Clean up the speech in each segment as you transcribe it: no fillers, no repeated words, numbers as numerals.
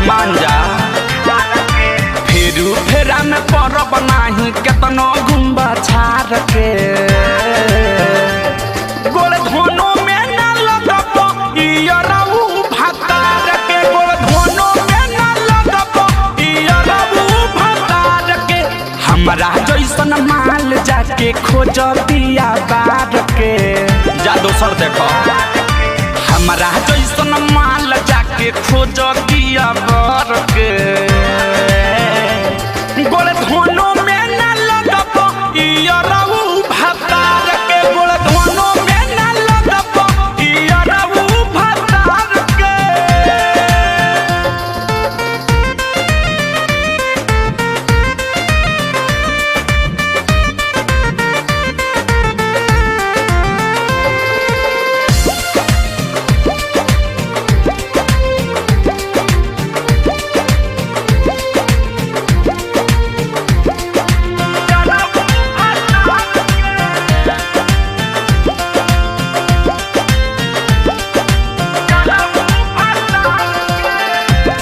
मान जा। फेरू फेरा में परब नाही केतनो गुम्बा छार के। गोल धोनो में ना लगब इयरऊ भातार के। गोल धोनो में ना लगब इयरऊ भातार के। हमरा जैसन माल जाके खोज दिया बार के। जा दोसर देखो। हमरा जैसन माल जाके खोज दिया बार के। गोल धोनो में ना लगब इयरऊ भातार के। गोल धोनो में ना लगब इयरऊ भातार के।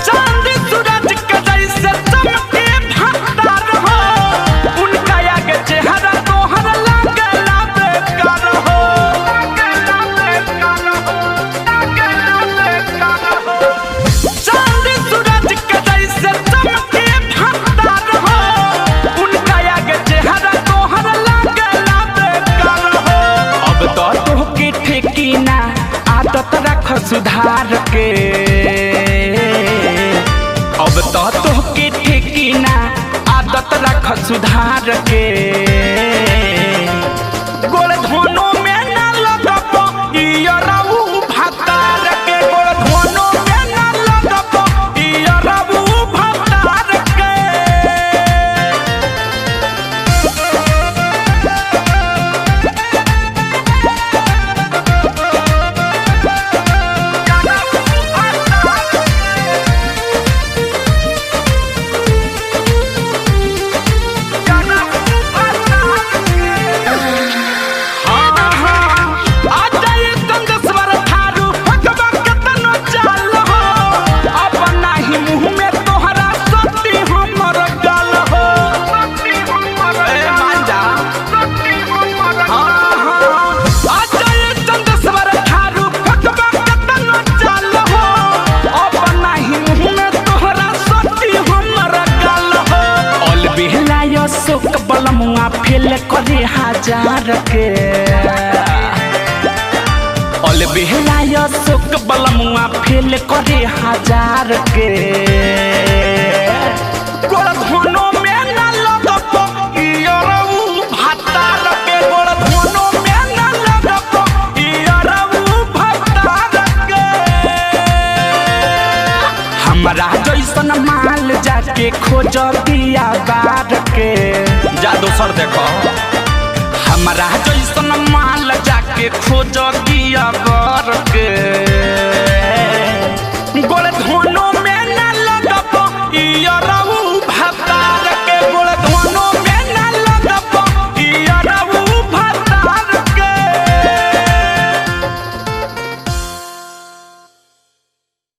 चांद सूरज के जैसे चमके भातार हो, उनका आगे चेहरा तोहर लागला बेकार हो। चांद सूरज के जैसे चमके भातार हो, उनका आगे चेहरा तोहर लागला बेकार हो। अब तो तोहके ठेकीना आदत रख सुधार के। अब तो तोहके ठेकीना आदत रख सुधार के। गोल धोनो में ना लगब इयरऊ भातार के। गोल धोनो में ना लगब इयरऊ भातार के। शोक बलमुआ फेल करे हजार के। अल बेहलाय शोक बलमुआ फेल करे हजार के। गोल धोनो में ना लगब इयरऊ भातार के। गोल धोनो में ना लगब इयरऊ भातार के। हमरा जैसन माल जाके खोज दिया बार के। जा दोसर देखो। हमरा जैसन माल जाके खोज दिया बार के।